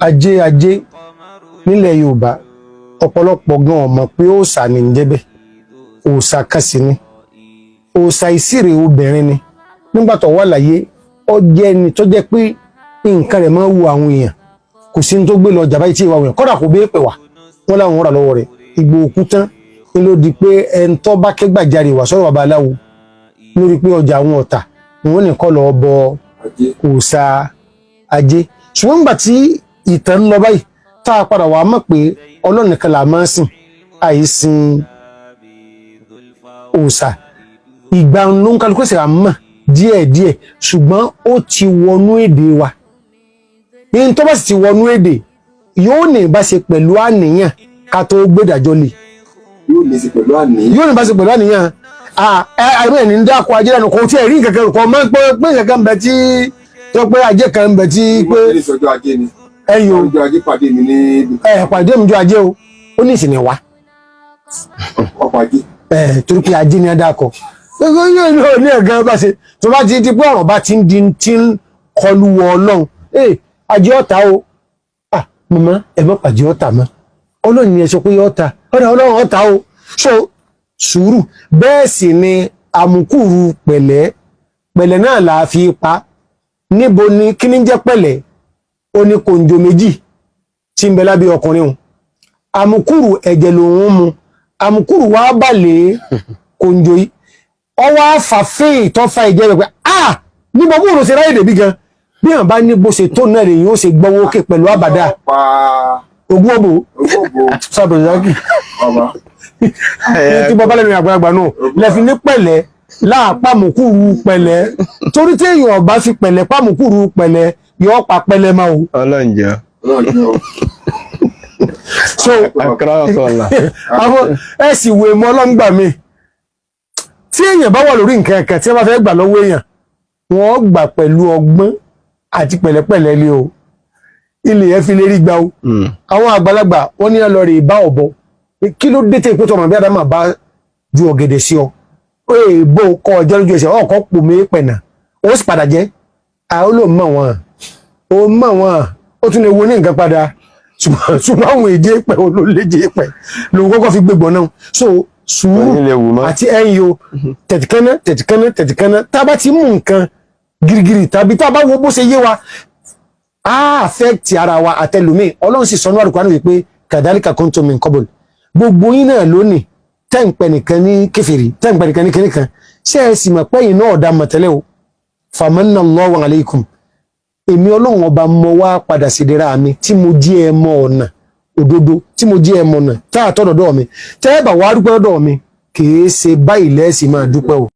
Ajé, ajé nílẹ̀ Yorùbá, ọ̀pọ̀lọpọ̀ gan ọmọ pé òòṣà ní ń jẹ́ bẹ́ẹ̀. Òòṣà kan sì ni, òòṣà ìsírè obìnrin ni. Nígbà tó wà láyé, ó jẹ́ ẹni tó jẹ́ pé nǹkan rẹ̀ máa ń wu àwọn èèyàn. Kò sí ní tó gbé lọ ọjà báyìí tí ìwà wọ̀nyẹn kọ́dà kò bẹ́ẹ̀ pẹ̀ wá, wọ́n láwọn rà lọ́wọ́ rẹ̀. Ìgbò òkú tán ni ló di pé ẹni tó bá kẹ́gbàjarè wà sọ́dọ̀ babaláwo lórí pé ọjà àwọn ọ̀tà ni wọ́n nìkan lọ́ọ́ bọ òòṣà ajé. Ṣùgbọ́n nígbà tí ìtàn ń lọ báyìí, tá a padà wàá mọ̀ pé Ọlọ́run nìkan là máa ń sìn, àìsìn òòṣà. Ìgbà ló ń kálukú ẹsẹ̀ àmọ́ díẹ̀díẹ̀, ṣùgbọ́n ó ti wọnú èdè wa. Ní tó bá sì ti wọnú èdè, yóò ní ìbáṣe pẹ̀lú àníyàn ká tó gbẹ́dàjọ́ lè. Yóò ní í ṣe pẹ̀lú àníyàn. Yóò ní ìbáṣe pẹ̀lú àníyàn. Àìmọ̀ ẹni ń dákọ̀ ajé lẹ́nu, kò tí ẹ̀ rí nǹkan kan kọ́ mọ́ pé nǹkan kan ń bẹ tí tó pé ajé kan ń bẹ tí pé Wọ́n ní sọjọ́ ajé ni. Ẹ̀yìn o. Ọjọ́ ajé, pàdé mi ní Ẹ̀ pàdé mi jọ ajé o, ó ní ìsìn wa. Ọkọ̀ ajé. Ẹ̀ torí pé ajé ni ẹ dákọ̀ gbogbo yóò ní òní ẹ̀gán bá ṣe tó bá ti di pé ọ̀rọ̀ bá ti ń di tí ń kọlu wọ Ọlọ́run, ẹ̀ ajé ọ̀tá o. Ah, mọ̀mọ́, ẹ má pàjẹ́ ọ̀tá mọ́. Ọlọ́run ni ẹ sọ pé ọ̀tá ọ̀dà, Ọlọ́run ọ̀tá o. So sùúrù bẹ́ẹ̀ sì ni àmukúrú pẹ̀lẹ́ pẹ̀lẹ́ náà là á fi pa. Níbo ni kí ní jẹ́ pẹ̀lẹ́? Ó ní kòǹjò méjì tí ń bẹ lábẹ́ ọkùnrin o. Àmukúrú ẹ̀jẹ̀ lòun mu, àmukúrú wàá balẹ̀ kòǹjò yìí, ọwọ́ àfàfẹ́ tó fa ìjẹ́ rẹ̀ pé ah, níbo bó ló ṣe ráyè dèbí gan. Bí wọn bá ní bó ṣe tó náà lèyìn ó ṣe gbọ́wọ́ òkè pẹ̀lú àbàdà. Pa ogún òbò. Ogún òbò. Sábẹ̀sákì. Bàbá. Tí bọ́bá lẹ́nu àgbàlagbà náà lẹ́fi ní pẹ̀lẹ́ láàpàmùkúrú pẹ̀lẹ́, torí tí èèyàn ọba fi pẹ̀lẹ́ pàmùkúrú pẹ̀lẹ́, yọ pa pẹ̀lẹ́ máa o. Ọlọ́njọ́. Ọlọ́run jẹ́ o. So Akọ́rọ́kọ́lá. Àwọn ẹ sì wò mọ́ ọlọ́ngbà mi, tí èèyàn bá wà lórí nǹkan ẹ̀kẹ́ tí wọ́n bá fẹ́ gbà lọ́wọ́ èèyàn, wọ́n gbà pẹ̀lú ọgbọ́n àti pẹ̀lẹ́pẹ̀lẹ́ ni o. Ilé yẹn fi lè rí gbà o. Àwọn àgbàlagbà wọ́n ní lọ rè bá ọ̀bọ pé kí ló dé tẹ́ pé tọmọ bí Ádámà bá ju ọ̀gẹ̀dẹ̀ sí ọ, ó yẹ bó kọ ọjọ́ lójú ẹsẹ̀, ọkọ̀ pò mí pẹ̀nà, ó sì padà jẹ́. Àwọn ló mọ̀ wọ́n, ó mọ̀ wọ́n, ó tún lè wo ní nǹkan padà, ṣùgbọ́n àwọn èdè pẹ̀ olóléjì pẹ̀ lòun kọ́kọ́ fi gbégbọ́n náà. So sùúrù Oyin lè wù mọ́. Àti ẹ̀yìn o, tẹ̀tìkánná tẹ̀tìkánná tẹ̀tìkánná. Tá a bá ti mú nǹkan girigiri tàbí tá a bá wo bó ṣe yé wa, á affect ara wa àtẹlùmíì. Ọlọ́run sì sọ ní Àlùkùránì wípé kadhalika kuntum min qabl. Gbogbo yín náà lónìí tẹ́ǹpẹ́ nìkan ní kèfèrí, tẹ́ǹpẹ́ nìkan ní kìnìkan, ṣé ẹ sì mọ̀ pé yìí náà ọ̀dà mọ̀tẹ́lẹ̀ o? Famanna Allahu alaykum, èmi Ọlọ́run ọba mọ wá padà sí ìdẹ̀ra mi tí mo jí ẹ mọ ọ̀nà òdodo, tí mo jí ẹ mọ ọ̀nà tá a tọ́ dọ̀dọ̀ mi. Tẹ́ ẹ bá wá dúpẹ́ lọ́dọ̀ mi, kìí ṣe báyìí lẹ́sìn máa dúpẹ́ o.